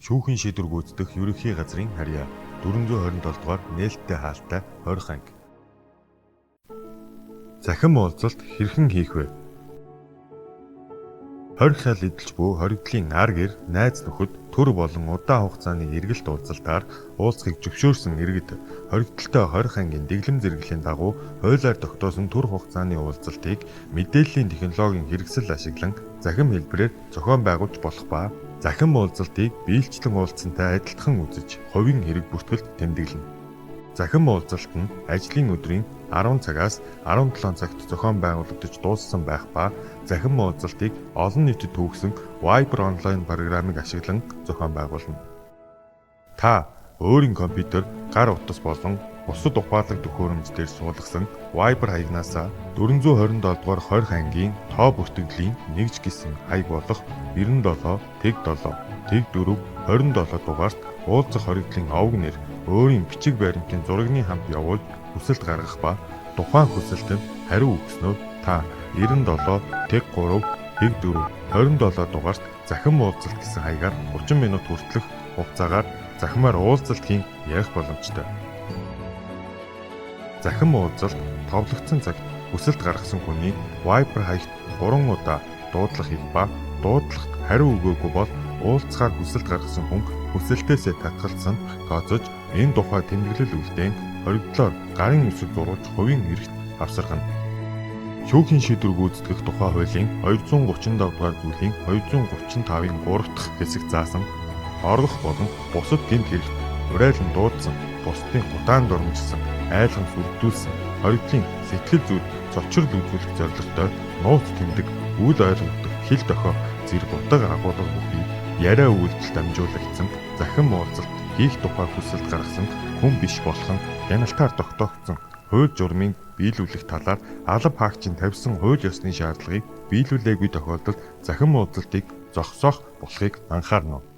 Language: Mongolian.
Шүүхийн шийдвэр гүйцэтгэх ерөнхий газрын харьяа 427 дугаар нээлттэй хаалтай 20 анги. Захим уулзалт хэрхэн хийх вэ? 20 хял эдэлж буй хоригдлын ар гэр, найз нөхөд, төр болон удаан хугацааны эргэлт уулзалтаар уулзахыг зөвшөөрсөн иргэд хоригдолтой 20 ангийн дэглэм зэрэглэлийн дагуу хуулиар тогтоосон төр хугацааны уулзалтыг мэдээллийн технологийн хэрэгсэл ашиглан захим хэлбэрээр зохион байгуулж болох ба захим уулзалтыг биелчлэн уулзсантай адилтхан үзэж хувийн хэрэг бүртгэлд тэмдэглэнэ. Захим уулзалт нь ажлын өдрийн 10 цагаас 17 цагт зохион байгуулагдаж дууссан байх ба захим уулзалтыг олон нийтэд түгсэн Viber онлайн программыг ашиглан зохион байгуулна. Та өөрийн компьютер, гар утас болон бусад ухаалаг төхөөрөмж дээр суулгасан Viber хаягнаасаа 427 дугаар 20 ангийн тоо бүртгэлийн нэгж гэсэн хаяг болох 97 тэг 7 тэг 4 27 дугаарт уулзах хоригдлын овг нэр, өөрийн бичиг баримтын зурагны хамт явуулж хүсэлт гаргах ба тухайн хүсэлтэнд хариу өгснөөр та 97 тэг 3 тэг 4 27 дугаарт захим уулзалт гэсэн хаягаар 30 минут хүртэлх хугацаагаар захимаар уулзалт хийн ярих боломжтой. Захим уулзалт товлогдсон цагт хүсэлт гаргасан хүний Viber хаягт 3 удаа дуудлага хийх ба дуудлагад хариу өгөөгүй бол уулзахаар хүсэлт гаргасан хүн хүсэлтээсээ татгалзсан тооцож энэ тухай тэмдэглэл үлдээн хоригдлоор гарын үсэг зурулж хувийн эрхт авсаргана. Шүүхийн шийдвэр гүйцэтгэх тухай хуулийн 237 дугаар зүйлийн 235-ын 3 дахь хэсэгт заасан оргох болон бусад гэмт хэрэгт урайлан дуудсан, бусдын гутаан дурмагчсан, айлган сүрдүүлсэн, хоригдлын сэтгэл зүйд цочрол үзүүлэх зорилготой нууц тэмдэг, үл ойлгогдох хэл дохио зэрэг утга агуулга бүхий яриа үйлдэл дамжуулагдсан захим уулзалт хийх тухай хүсэлт гаргасан хүн биш болох нь хяналтаар тогтоогдсон хууль журмын биелүүлэх талаар алба хаагчийн тавьсан хууль ёсны шаардлагыг биелүүлээгүй тохиолдолд захим уулзалтыг зогсоох болохыг анхаарна.